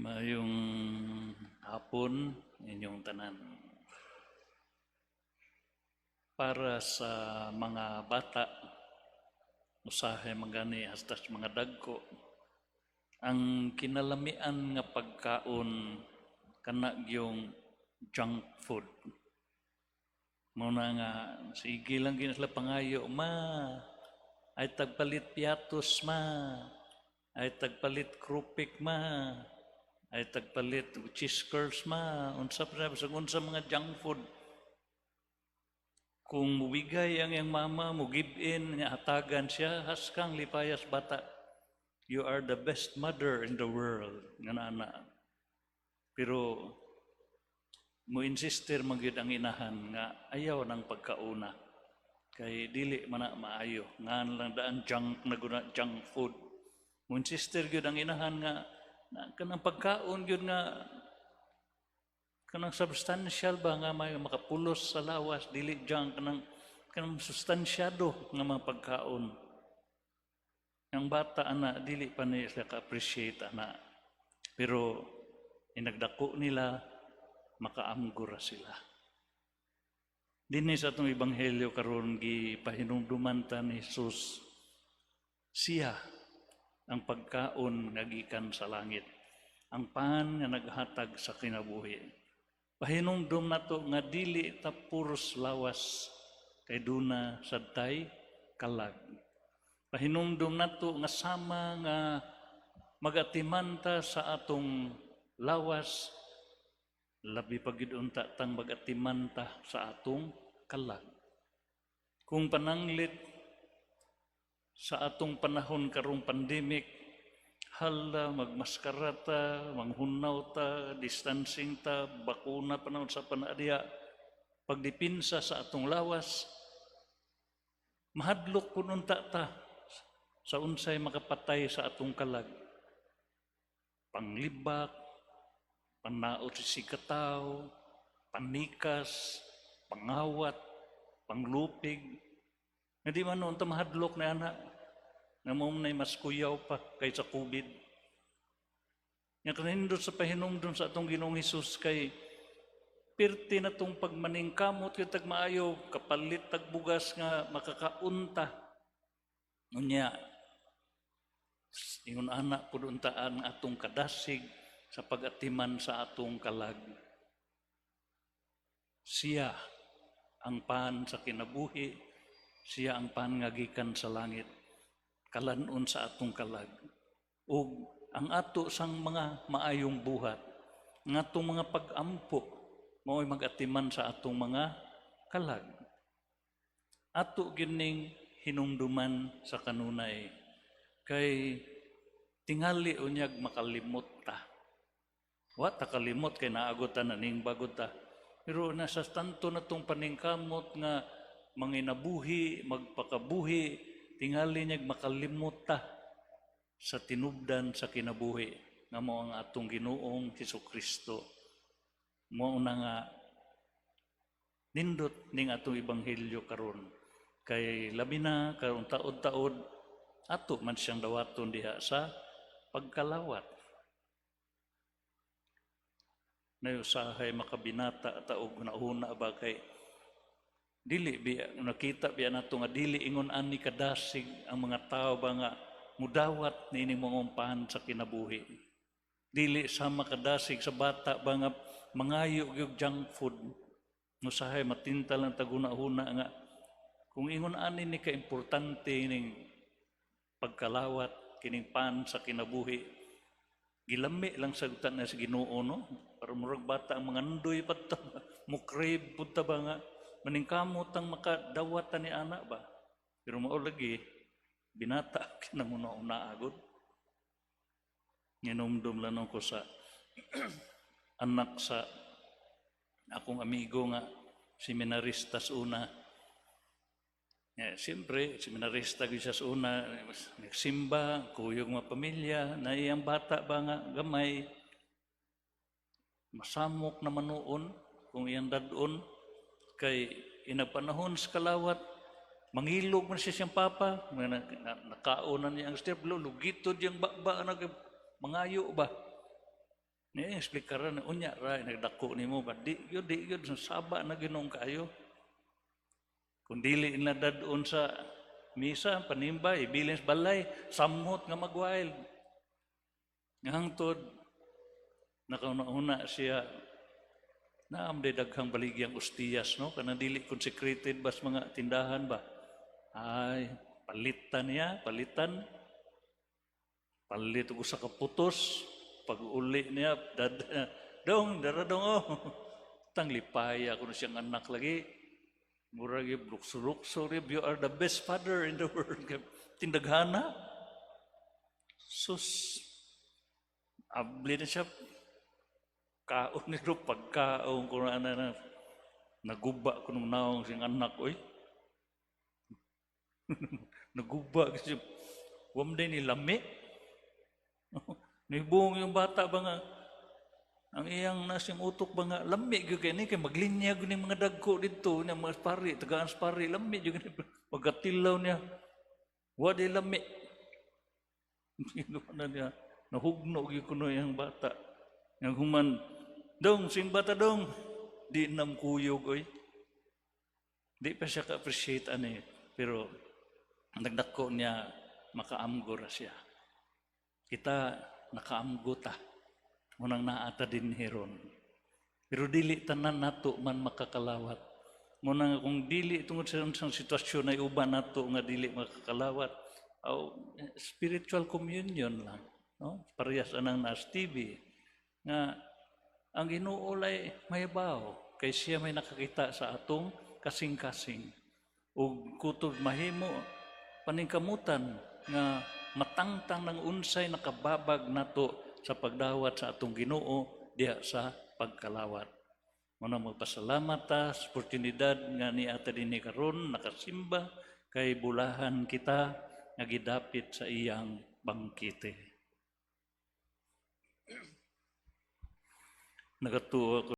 Maayong hapon inyong tanan. Para sa mga bata, usahay man gani hasta sa mga dagko, ang kinalamian nga pagkaon kana gyung junk food. Mao na nga sige lang gyud sila pangayo, "Ma, ay tagpalit Piattos, ma, ay tagpalit Kropek, ma, ay tagpalit cheese curls, ma," unsa pa sa unsa mga junk food. Kung mubigay ang iyang mama, mo give in, nga hatagan siya, haskang lipayas bata. "You are the best mother in the world," nga nana. Pero mo insister man gyud ang inahan nga ayaw ng pagkauna. Kay dili man na maayo. Ngan lang daan junk na guna, junk food. Mo insister gyud ang inahan nga na kanang pagkaon gyud nga kanang substantial ba, nga may makapulos sa lawas, dili junk, kanang sustansyado nga mga pagkaon. Ang bata ana, dili pa ni sila ka-appreciate ana. Pero inagdako nila, makaamgo ra sila. Dinhi sa atong ebanghelyo karon, gipahinumduman ta ni Jesus, siya ang pagkaon nga gikan sa langit, ang pan nga naghatag sa kinabuhi. Pahinumdum nato nga dili ta puros lawas kay duna sad tay kalag. Pahinumdum nato nga sama nga magatiman ta sa atong lawas, labi pa gyud unta tang magatiman ta sa atong kalag. Kung pananglit sa atong panahon karong pandemic, hala, magmaskara ta, manghunaw ta, distancing ta, bakuna pa na, sa panadiya, pagdipinsa sa atong lawas, mahadlok pud unta ta sa unsay makapatay sa atong kalag. Panglibak, panaot sa sikataw, panikas, pangawat, panglupig. Hindi man noon ta mahadlok na ana, nga mao na'y mas kuyaw pa kaysa COVID. Nga kanindot sa pahinumdum sa atong Ginoong Hesus kay pirti na tong pagmaningkamot kitag maayo kapalit tag bugas nga makakaunta. Unya ingon ana pud unta ang atong kadasig sa pag-atiman sa atong kalag. Siya ang pan sa kinabuhi, siya ang pan nga gikan sa langit, kalan-on sa atong kalag. Ug ang ato sang mga maayong buhat, ang atong mga pag-ampo, mao'y mag-atiman sa atong mga kalag. Ato gining hinumduman sa kanunay kay tingali unyag makalimot ta. Wa ta kalimot kay naagot ta, naning bagod ta. Pero nasa tanto na tong paningkamot nga manginabuhi, magpakabuhi, tingali niyag makalimot ta sa tinubdan sa kinabuhi nga mao ang atong Ginoong Hesukristo. Mao na nga nindot ning atong ebanghelyo karon kay labi na karon taod-taod ato man siyang dawaton diha sa pagkalawat. Na usahay makabinata ta og nauna ba, kay dili biya nakita biya nato nga dili ingon ani kadasig ang mga tao ba nga mudawat niining mga umpahan sa kinabuhi. Dili sa makadasig sa bata ba nga mangayo gyud junk food. Usahay matinta lang taguna-huna nga kung ingon ani ni kaimportante ning pagkalawat kining pan sa kinabuhi, gilami lang sa na sa Ginoo, no? Para murag bata ang mga andoy pa ta, mo crave pud ta ba nga maningkamot ang makadawat ta ni ana ba. Pero mao lagi binata kinang una agod. Nginumdum lang ko sa anak sa akong amigo nga seminarista sa una. Yeah, siyempre, seminarista gyud siya sa una, nagsimba, kuyog mga pamilya, na iyang bata ba nga gamay, masamok na manuon kung iyang dadon, kay inapanahon sa kalawat, mangilog man siya siyang papa, nakaon na niya ang step, lugitod yung baba, na, mangayo ba? Ni explikaran unya ra nagdako nimo ba, di gyud, di gyud saba na Ginoong kaayo. Kung dili na dadon sa misa, panimba, ibilin sa balay, samot nga mag-wild. Nga hangtod nakauna-una siya naam day daghang baligyang ostiyas, no, kanang dili consecrated bas mga tindahan ba. Ay, palitan niya, palitan. Palit og usa ka putos, pag uli niya, dad, dong, dara dong, oh. Tang lipaya kuno siyang anak lagi. Murag lukso-lukso, you are the best father in the world. Tindaghana. Sus, abli na siya. Kaon nito, pagkaon ko na, na, naguba ko nung naong siyang anak, oy. Naguba kasi, wam din ni lami. Nibong yung bata ba nga, ang iyang nasing utok ba nga, lami gyud kay ni, kay maglinya gyud ni mga dagko dito, niya mga pari, tagaan sa pari, lami gyud ni pagkatilaw niya. Wa di lami. Na niya, nahugno gyud kuno iyang bata. Yang human, dong, sing bata dong, di nam kuyog, oy. Di pa siya ka-appreciate ani, pero nagdako niya, makaamgo ra siya. Kita nakaamgo ta. Unang naata din heron. Pero dili tanan nato man makakalawat. Muna nga kung dili tungod sa unsang sitwasyon ay uban nato nga dili makakalawat, aw, spiritual communion lang, no? Parehas anang nas TV nga ang Ginoo lay mahibaw kay siya may nakakita sa atong kasing-kasing. Ug kutob mahimo paningkamutan nga matangtang ng unsay nakababag nato sa pagdawat sa atong Ginoo diha sa pagkalawat. Muna magpasalamat ta sa oportunidad nga niata dinhi karon nakasimba kay bulahan kita nga gidapit sa iyang bangkete. Nagatuo ako.